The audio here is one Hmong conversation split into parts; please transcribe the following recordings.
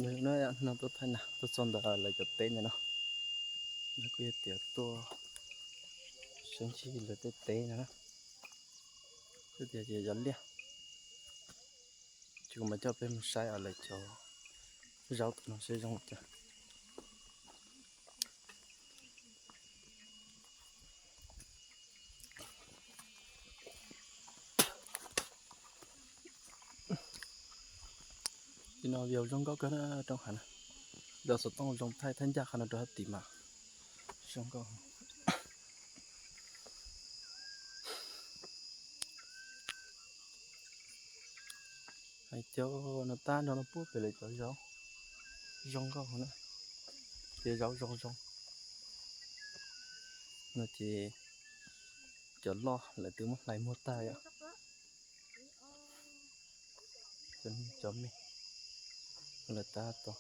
No, no tuaj thaij na, tuaj txog ntawm lawv cov teb ntawm no, no kuj yog tias tuaj saib ntsis lawv tej teb no na, kuj tias ces cov liaj. Ces kuv mam coj peb mus saib lawv cov zaub tom no seb zoo li cas. Tim no view zoo nkauj kawg na, roob hav na. Cov xov tooj zoo thaij thaj ncaj qhov no rau hauv tim mas zoo nkauj. Hais cov no tab nrog no puag pem lawv cov zaub zoo nkauj na, ces zaub zoo zoo. No ces cov loj lawv twb muab hlais muag tag yom. Cov me lawv tab tom,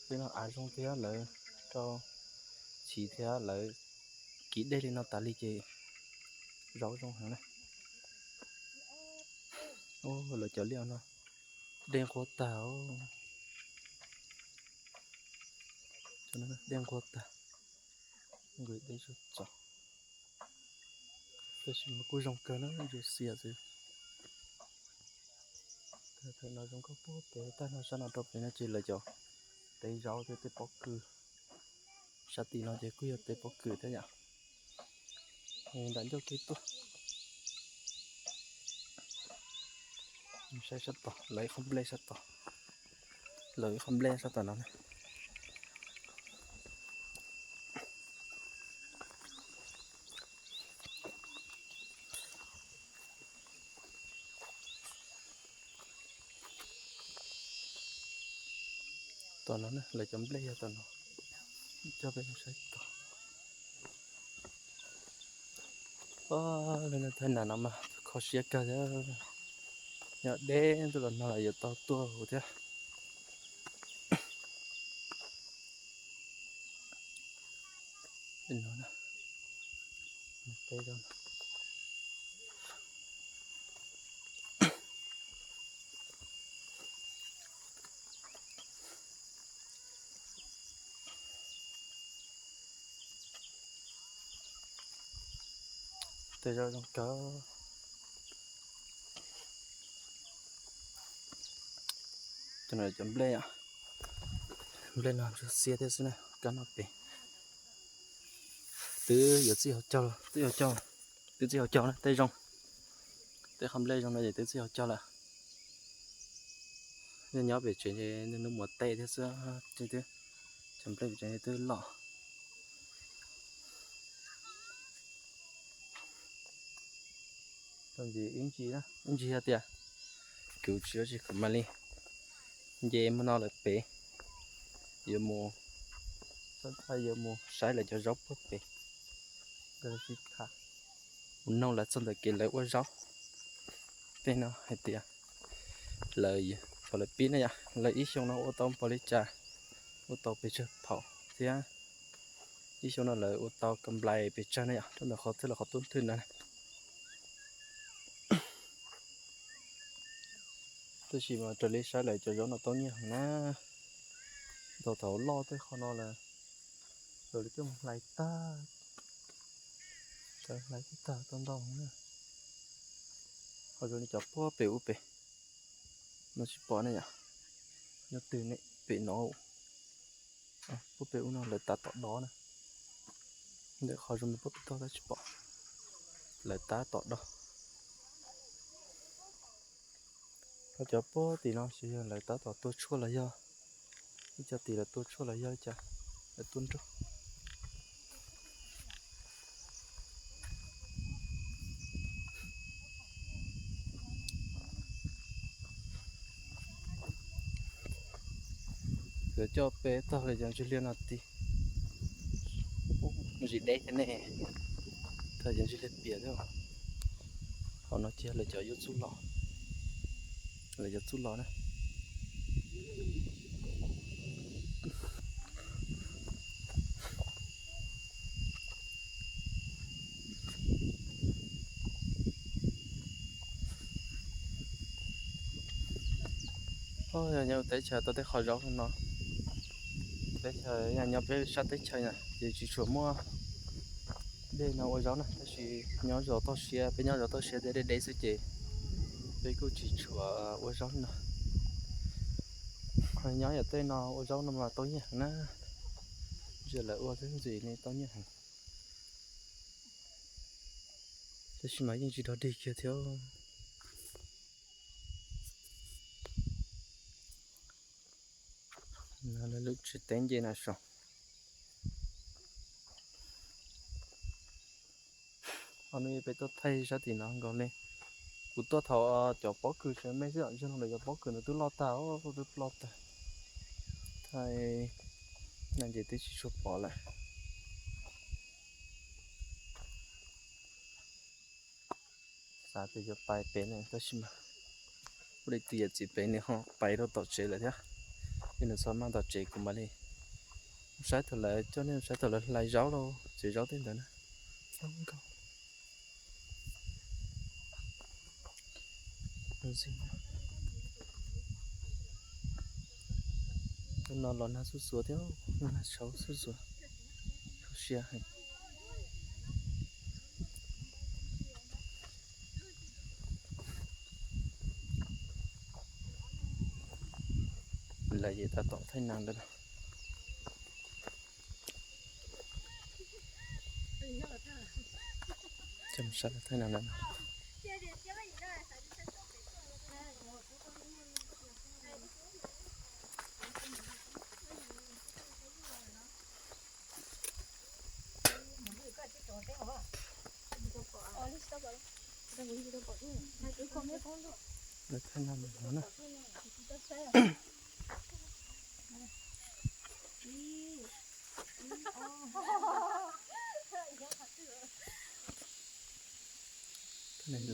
tej no av zoo thiab lawv rau chiv thiab lawv kiv dej li no tas li ces zaub zoo heev na. Lawv cov liaj no dej nquag tag, dej nquag tag, nqis dej txog. Tab sis mas kuj zoo kawg na, zoo xias xwb. Thaum no zoo nkauj puag pem tag no, sab no rau pem no ces lawv cov teb zaub thiab teb pob kws. Sab tim no ces kuj yog teb pob kws thiab yom. Nram ncauj kev tuaj, saib sab tod, lawv ib qho nplej sab tod, lawv ib qho nplej sab tom no na. Tom no na, lawv cov nplej yog tom no, coj peb mus saib tod. Lawv thaj nas no mas kho siab kawg thiab, yog deb ntuj los no los yuav tau tuaj huv thiab. Tej zaub zoo kawg. Cov no cov nplej, nplej no ntsuag xiab thiab xwb na, kab no pem. Twb yuav txij hauv caug, twb yuav cog, twb txij hauv caug na, tej zoo, tej qhov nplej zoo no ces twb txij hauv caug lawm. Nyob nyob pem tsev nws muaj tej thiab xwb, cov nplej pem tsev twb loj. Ntsis ib ntsis, ib ntsis hais tias kuv tsis ua tsis kom mam li nce mus no lawm pem, yuav mus, yuav mus saib lawv cov zaub puag pem, nkawd sib tham, mus noog lawv txog ntawm kev lawv ua zaub. Tej no hais tias lawv, thaum lawv pib na yom, lawv ib xyoo no ua tau npaum li cas, ua tau pes tsawg phaum thiab ib xyoo no lawv ua tau kam nplais pes tsawg na yom, rau ntawm qhov twg los qhov tub nthwj na. Tab sis mas raws li saib lawv cov zaub no tau nyiaj heev na. Thaum thaum loj tej qhov no lawm, lawv coj mus hlais tag, hlais tag tau ntau heev na. Ho zoo li cov puag pem ub pem no tsis pom ne yom, nyob twg ne pem no, puag pem ub no lawv tav tom do na. Ntawm qhov zoo li puag pem toj tab tsis pom, lawv tav tom do. Ho cov puag tim no ces yog lawv tab tom tua tshuaj los yog ib co tim lawv tua tshuaj los yog ib co lawv tua nrog. Yuav coj peb tog lawv cov ntsis liaj no ti, ntsis deb thiab ne, tog cov ntsis liaj piam thiab. Hauv no ces lawv cov yuav txuj los, lawv cov txuj los na. Yog nyob teb chaws tau tej qhov zaub no, teb chaws yog nyob peb sab teb chaws na ces tsis tshua muaj dej no ua zaub na, tab sis nyob zos toj siab, peb nyob zos toj siab deb deb deb xwb ces peb kuj tsis tshua ua zaub no. Nyob yam tej no ua zaub no mas tau nyiaj heev na, ntsia lawv ua xwb ntxim li tau nyiaj heev. Tab sis mas yeej tsis dog dig kiag thiab. Lub tsev teb nce na saum. Qhov no peb tuaj thaij sab tim no nkaus li. Kuv tuaj thaum cov pob kws tsev me xwb, zaum no lawv cov pob kws ntawd twb loj tag, twb ploj tag. Thaij no ces twb tsis tshua pom lawm. Xav tias yuav pais pem ne tab sis mas kuj li tus yawm txiv pem nws ho pais rau tom tsev lawm thiab, ces nws txhob maj tom tsev kuv mam li saib thaum lawv coj nej saib thaum lawv hlais zaub los tsev zaub tej ntawd na. Hnub no los nag xuj xuav thiab, nag tshauv xuj xuav, kho siab heev. Lawv yeej tab tom thaij nas ntawd. Thaij nas ntawd. Lawv thaij nas ntawd na.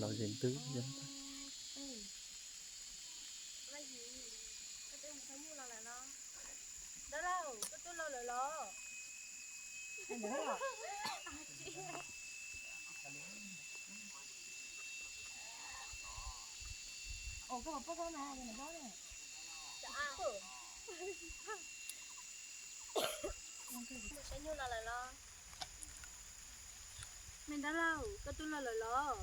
Los ze ntub. Mus saib nyuj los lawm los? Me Dab Laug, koj twb los lawm los?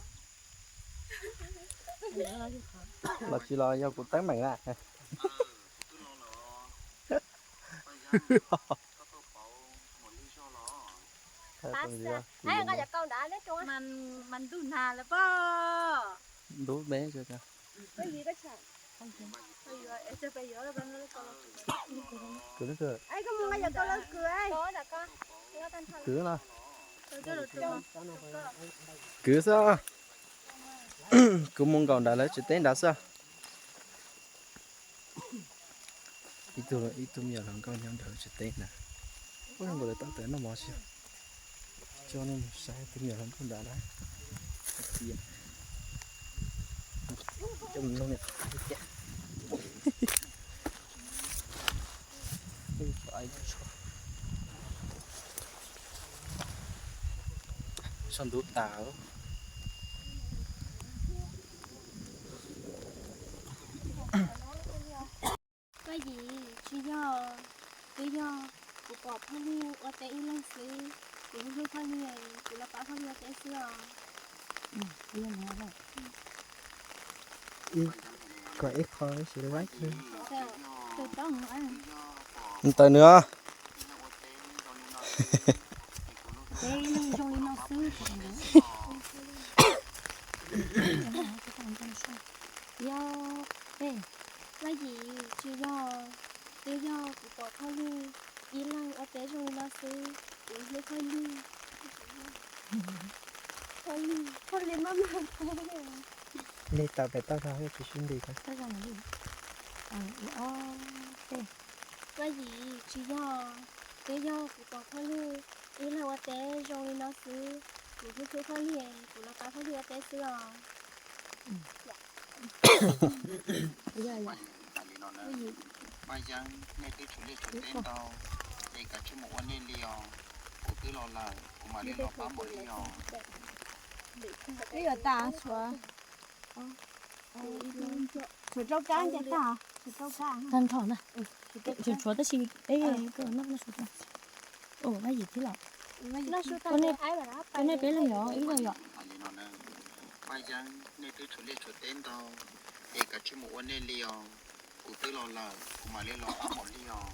Los tsis los yog kuv teeb meem na. Mas ntub nag lawm pob. Ntub me. Kwv no. Kwv xwb. Kuv mus nkaum nrad lawv tsev teb nrad xwb. Ib tug, ib tug me nyuam hluas nkauj nyob nrad tsev teb na. Ua zoo nkaus lawv tab tom noj mov xwb. Coj nej mus saib tus me nyuam hluas nkauj nrad na. Tias coj mus noj niam qhov tiag. Tsho ntub tas. Koj yim, tsis yog, twb yog kuv pom phauj Lwj ua teb ib leeg xwb, kuv hlub hlub phauj Lwj, kuv los pab phauj Lwj ua teb xwb os. Kom ib qho sis lawv vaib kawg. Ntaus nws. Peb ib leeg zoo li no xwb. Yog, Koj yim, tsis yog, twb yog kuv pom phauj Lwj ib leeg ua teb zoo li no xwb, kuv hlub phauj Lwj. Phauj Lwj, phauj Lwj maj mam teb. Nws tawm pem toj zog tsis sib nti. Koj yim, tsis yog, twb yog kuv pom phauj Lwj ib leeg ua teb zoo li no xwb, kuv hlub hlub phauj Lwj, kuv los pab phauj Lwj ua teb xwb os. Paj Yeeb, nej twb tshuav liaj tshuav teb ntau, es kav tsij mus ua nej li os, kuv twb los lawm kuv mam li los pab mus li os. Twb yuav tas tshuav. Tshuav rau kab nce tag, tshuav rau kab. Tag nrho na. Tshuav tshuav tab sis peb noj su. Ua Paj Yim thiab los. Ua nej peb leeg yom, ib leeg yom. Paj Yeeb, nej twb tshuav liaj tshuav teb ntau, es kav tsij mus ua nej li os. Kuv twb los lawm, kuv mam li los pab npaum li os.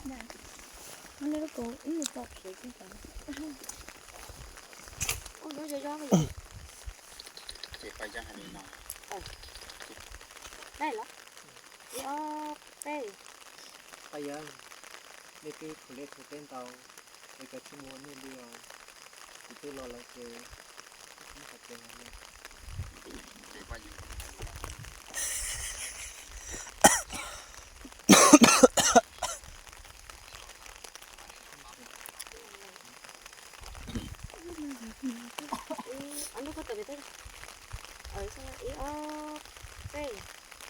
Ces Paj Yeeb hais li no. Paj Yeeb, nej twb tshuav liaj tshuav teb ntau, es kav tsij mus ua nej li os. Kuv twb los lawm ces kuv tsis muaj qhov tsev hais li.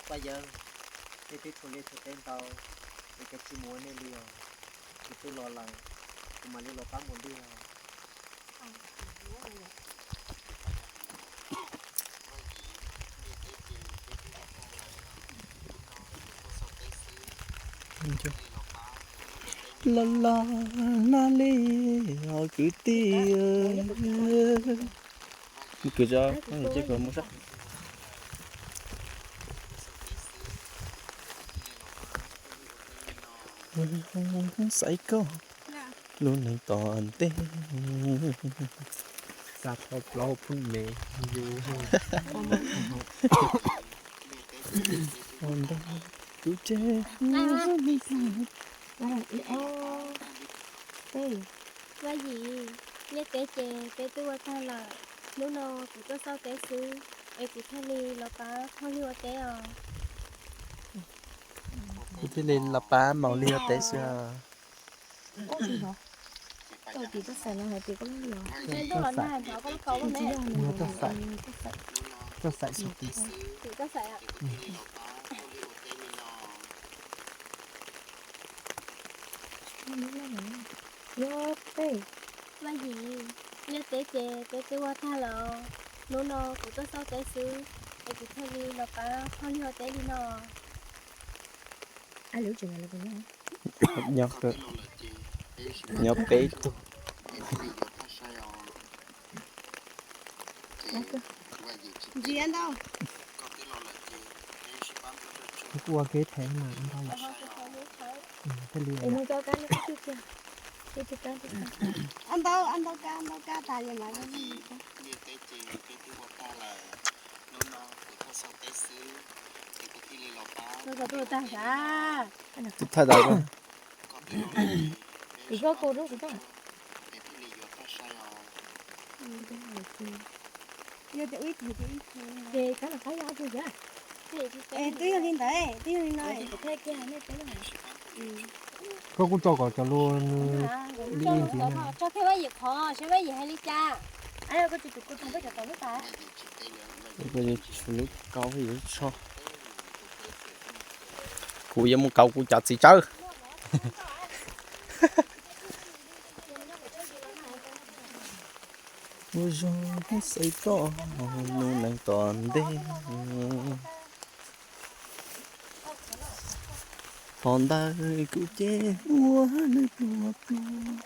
Paj Yeeb, nej twb tshuav liaj tshuav teb ntau, es kav tsij mus ua nej li os. Kuv twb los lawm, kuv mam li los pab mus li os. Los los na li os kwv tij. Kwv tso, ces koj mus saib. Xaiv koj lub neej tom ntej. Xa thawj plaub phooj me yus. Ntawd kuv ces Peb, Vaj Yim, liaj teb ces peb twb ua tag lawm. Hnub no kuv tuaj xauj teb xwb, es kuv thiaj li los pab phauj Hli ua teb os. Kuv thiaj li los pab Maus Hli ua teb xwb. Tau tim koj xaiv no hais tias koj lub li os. Koj xaiv xwb. Tim koj xaiv. Yog peb, Vaj Yim, liaj teb ces peb twb ua tag lawm. Hnub no kuv tuaj xauj teb xwb, es kuv thiaj li los pab phauj Hli ua teb li no. Nyob, nyob peb tug. Ntxiv ntau. Kuv ua kev them mas ntau yom. Thiaj li ntau, ntau kab, ntau kab tas li mas. Tsis thaj dab. Kuv koj kua rau kuv tau. Yog tias ua ib tug ces ib tug. Ces kab los qab yog ob tug yom. Es twb yog li ntawd, twb yog li no. Koj kuj tso kom cov lus li ntxiv na. Tso kiag Vaj Yim qhov, seb Vaj Yim hais li cas. Koj tsis tus kua tus peb cov tom lub tas. Koj yuav tsum lub kau yuav tsho. Kuv yuav mus kauv kuv cov txiv tsawb. Ua zog xaiv koj lub neej tom ntej. Qhov ntawd kuv ces ua neeg pluag pluag.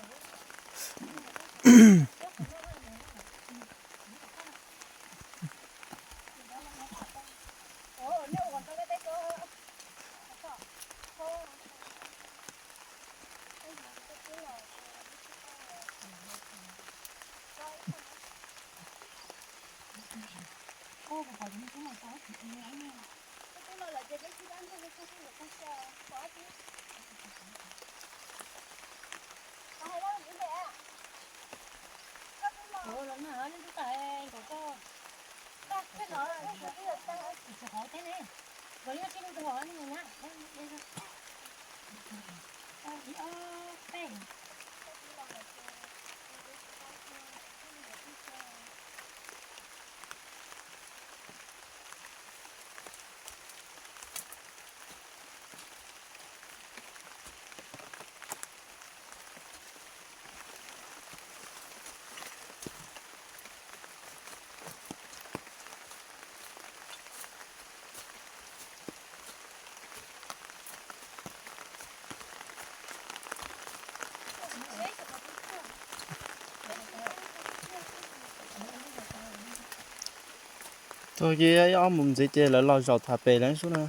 Tag kis ob mus ntxiv ces lawv los zaum tham pem lawv sub na.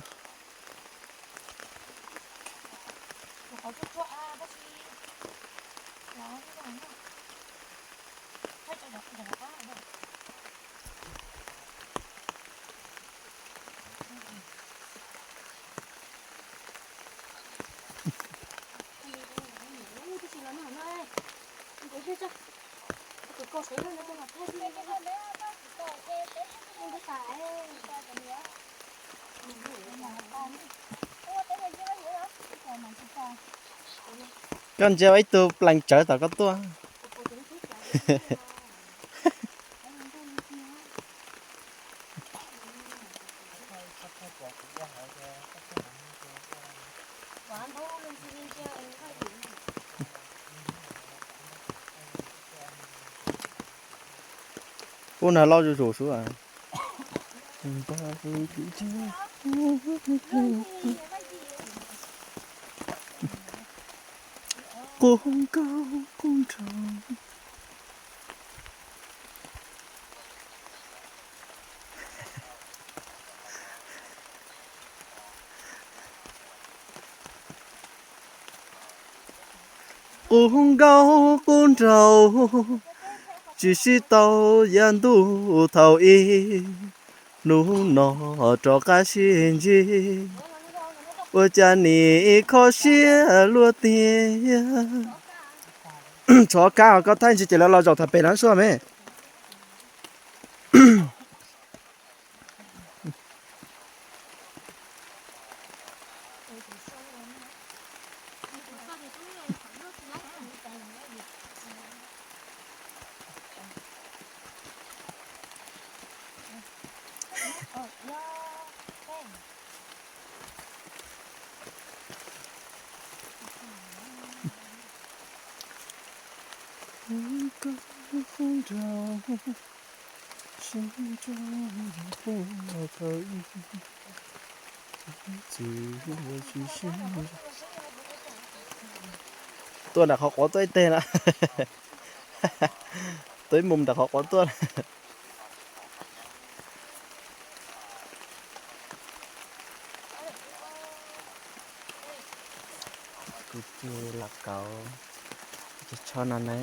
Koj ntsia ua ib tug plees tsawv tom koj tuaj. Ub, nag loj zuj zus sub. Qub nkauj qub nraug. Qub nkauj qub nraug, tsis sib tau yav ntuj thaum ub, hnub no rov qab sib ntsib, ua cas nim kho siab luaj tiag. Txhob kab, koj thaij ntsis ces lawv los zaum tham pem lawv sub me. Tuaj nram qhov quav tuaj ib teg na. Tuaj ib mus nram qhov quav tuaj. Kuv cia lam kauv cov tsho no na.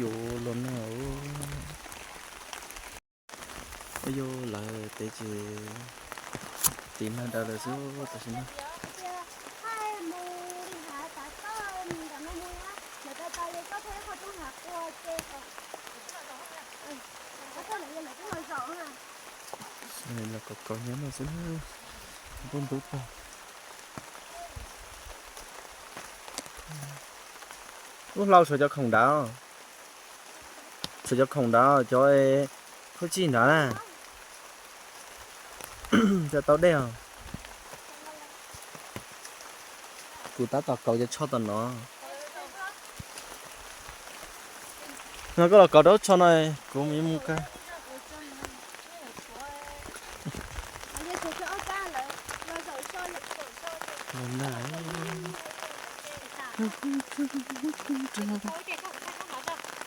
Yuav luag nag. Ua yuav lawv tej ces tiv nag daws lawm xwb tam sim no. Los kaus kaus nyob no xwb, ntuj ntub tag. Lub hlau saum cov khoom nrad, saum cov khoom nrad cov phub tsij nrad na, cov tau dej os. Kuv tab tom kaus cov tsho tom no. No koj los kaus rau lub tsho no, kuv mus ib mus kawg.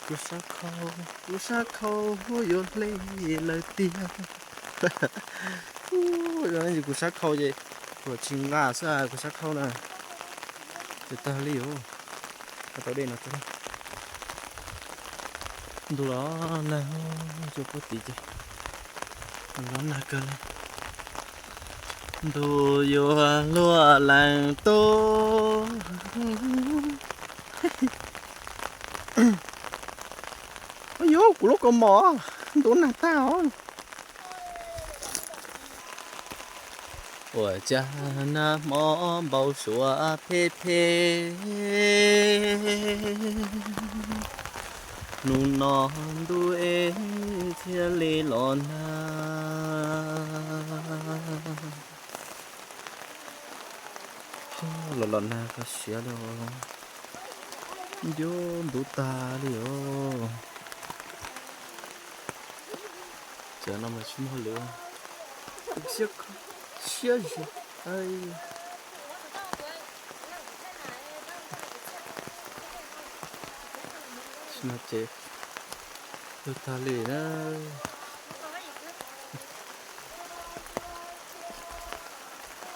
Kuv sab khau, kuv sab khau yuav hle lawm tiag. Kuv sab khau ces kuv tsis nqa xwb, kuv sab khau na. Ces tag li os, tau dej no tag. Ntu los nag, cua puag tid ces los nag kawg li. Ntu yuav luag lees tub. Yuav kuv lub kaus mom ntuav nag tag os. Ua cas nag hmo npau suav phem phem, hnub no ntuj es thiaj li los nag. Los los nag kho siab li os. Nco ntub tag li os. Cov no mas tsis muaj lawm. Siab, siab zog. Tsis no ces Tag li na.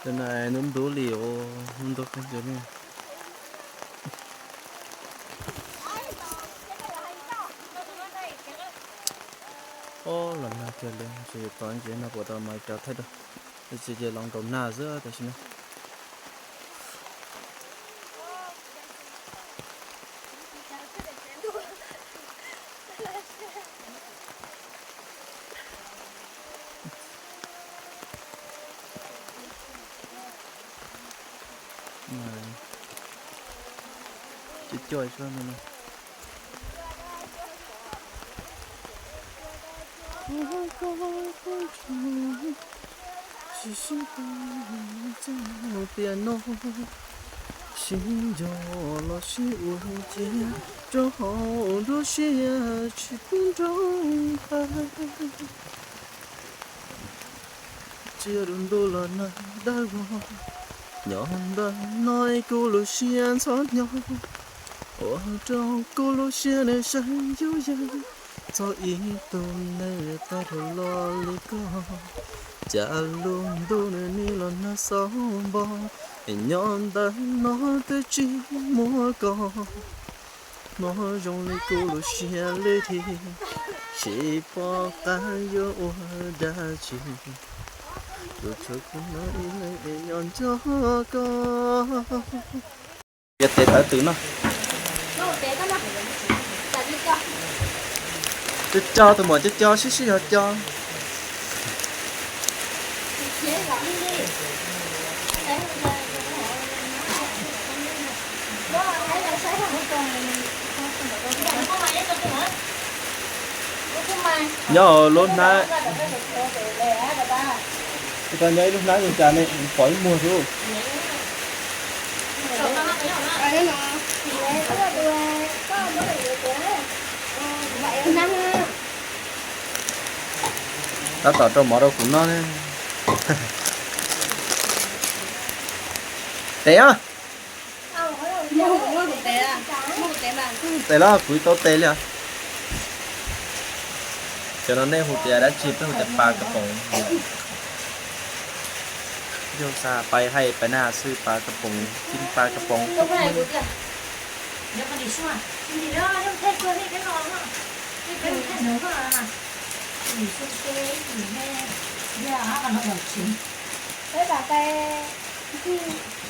Tus no ntub ntub li os, ntub kheej li. Ob, los nag kiag li, tsis tau ntses no puas tau mas cov thaij rau. Tsis ces los nkaum nag xwb tam sim no. Cua cua no. Tiam no sib nco los sib ua cia, rau hauv nruab siab tsis pub nroo ntag. Tsiaj dub ntuj los nag dawb vog, nyob ntawm no kuv lub siab ntxhov hnyo, ua rau kuv lub siab nws saib yuj yees. Txog ib tug neeg tag dhau los li koj, cas lub ntuj nws nim los nag xob npog, nyob ntawm no twb tsis muaj koj. Mob zoo li kuv lub siab lwj thi, tsis pom qab yuav ua dab tsi. Kuv tshuav kuv no ib leeg es nyob nco koj. Yog tes tawv twm no. Cov cov, tus muam cov cov sib sib zog cov. Nyob lub hnab, nyob ib lub hnab cas ne, pom ib muag xwb. Tab tom rau mov rau kuv noj ne. Tes a. Tes los kuv tau tes li os. Cov no nej hu tias dab tsi, peb hu tias pas kas poos. Yog xav pais hais pais nag xwb, pas kas poos, cin pas kas poos.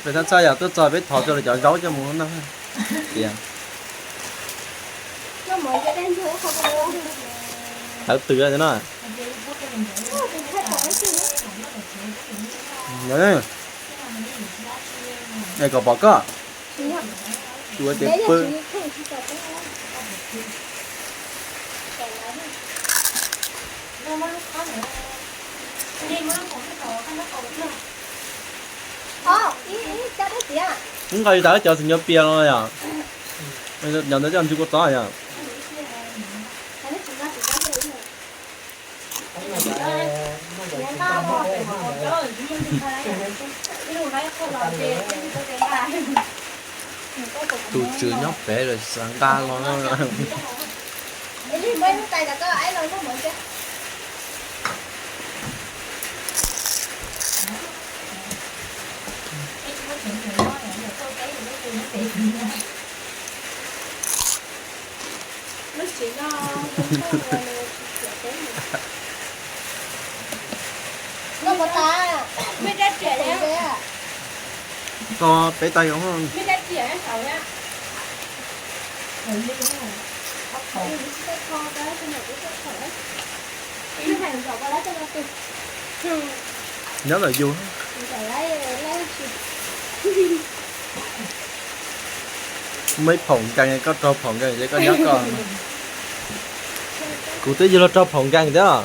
Peb txhob txhawj yom, tuaj txog peb thov rau lawv cov zaub coj mus noj tias. Tawv twm no. Es kom pom koj. Ua tias pw. Nqa li tas cov xwm nyuv pias no yom. Nyob ntawd coj ntsw kua txob yom. Tus tswv nyob pem lawm xav nqa los. Tau peb tag yom. Nyob ntawm yus. Muaj ib phaum nkees, koj raug phaum nkees ces koj nyob koj. Kuv twb yug los raug phaum nkees thiab.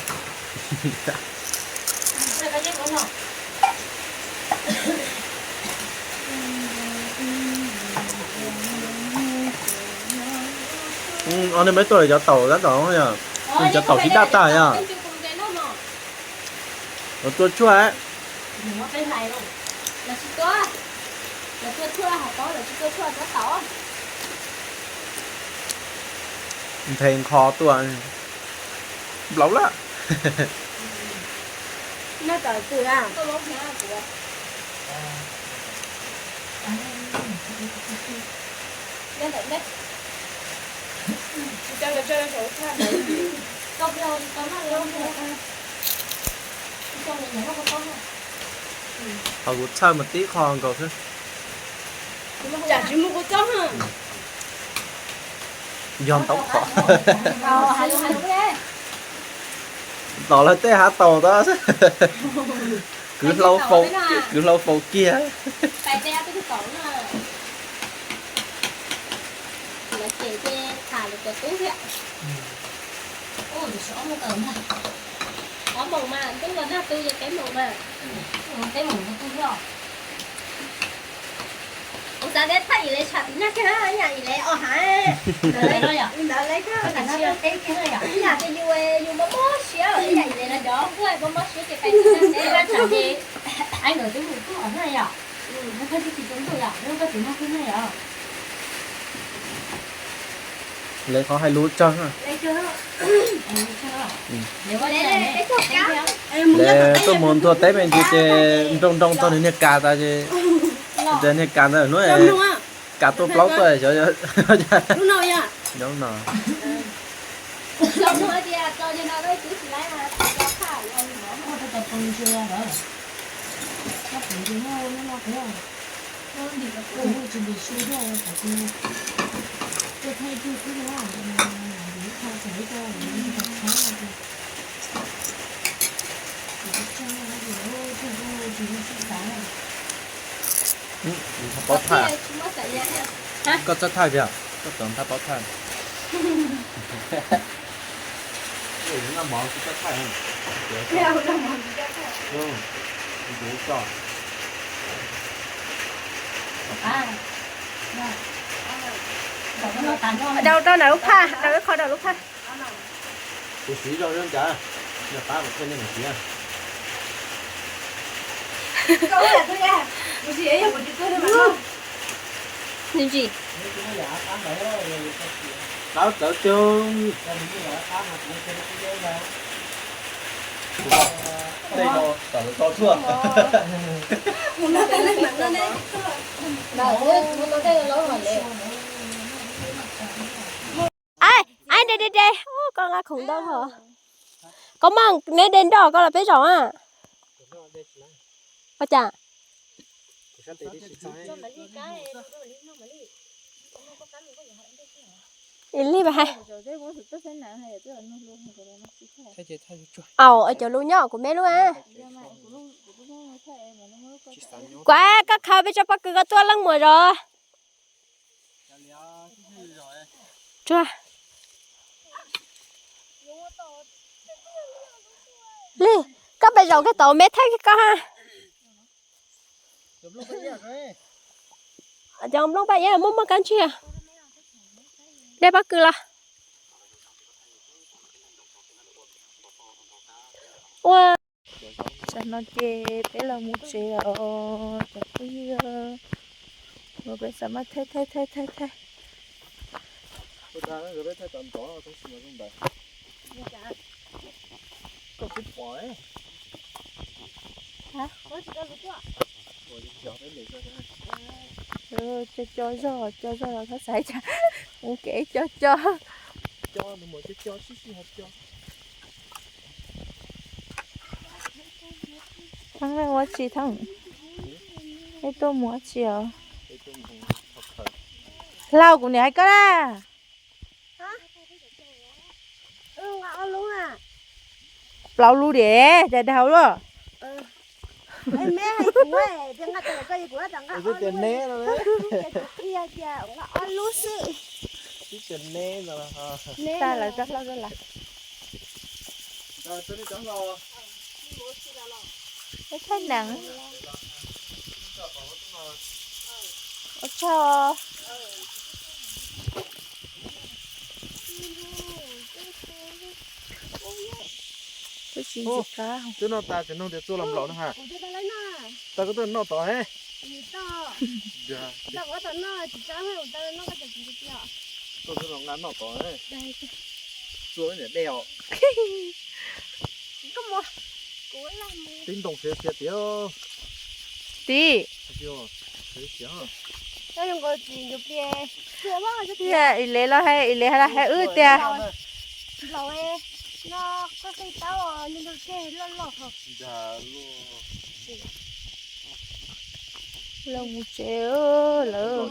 Ob niag me tuaj cov taum tab tom, cov taum sib daj tag yom. Los tua tshuaj. Nthe nqho tuaj. Nplaum lawm. Ho kuv txhawj mus tib qho nkaus xwb. Yog ntau qhov. Tom lawv tej hav tau tas. Kwv hlau faus kiag. Ua xav teb thaij ib le tsham tim nag kawg, ib yam ib le os hav. Ntawd le kawg, ib yam tias yus, yus mob mob siab, ib yam ib le los cov kuj mob mob siab ces pais tim nag teb. Ai nkawd twb mus kuj os na yom. Koj tsis tsis tub yom, koj tim nag kawg na yom. Lawv qhov hais lus tsawg na. Lawv tuaj mus ntuag teb me ntsis ces nroo nroo txog nws niag kas tas ces, niag kas ntawd hnub kas tuaj plaub tuaj xyov. Nyob no. Paub thaij. Koj txawj thaij tiag, koj txawj paub thaij. Daus rau ntawm lub phaj, daus ib qho rau lub phaj. Kuv siv zog zoo cas, yog qab kuv thiaj li mus siv. Qab txawv coob. Tej no tam lawv tso tshuaj. Ai, ai, de, de, de. Koj nqa khoom ntau hos. Koj mas neb de nroj koj los peb zaum a. Ua cas? Ib li mas hais. Au, cov lus nyob kuv me lub a. Kuv, koj khaws peb tsob pob kws koj tuaj leej muam zos. Tsuag. Li, koj pes zaum kiag tau me thaij kiag koj ha. Cov nplooj paj iab muaj muaj kab ntsig. Dej pob kws los. Ua, tam no ces peb los mus tsev os cov phooj ywg. Peb xav mas thaij thaij thaij thaij thaij. Co co zog, co zog los txhob xav cas mus kev co co. Thab ua tsi thab? Peb tuaj mus ua tsi os? Hlau kuv niam hais koj na. Plaub lub diam, dag dag luaj. Tag lawm, tag hlau lawm. Ib thaij nees. Ua tsaug. Twb tsis ntxim qab. Twb noj tas tseem nug tias txua los nplaum no ha. Tas koj tuaj noj tod. Tuaj nqa noj tod. Txua niam dej os. Tib ntoo khiav khiav tiag. Tib. Ib lev los hais, ib lev hais wb tiag. Los mus tsev lawm.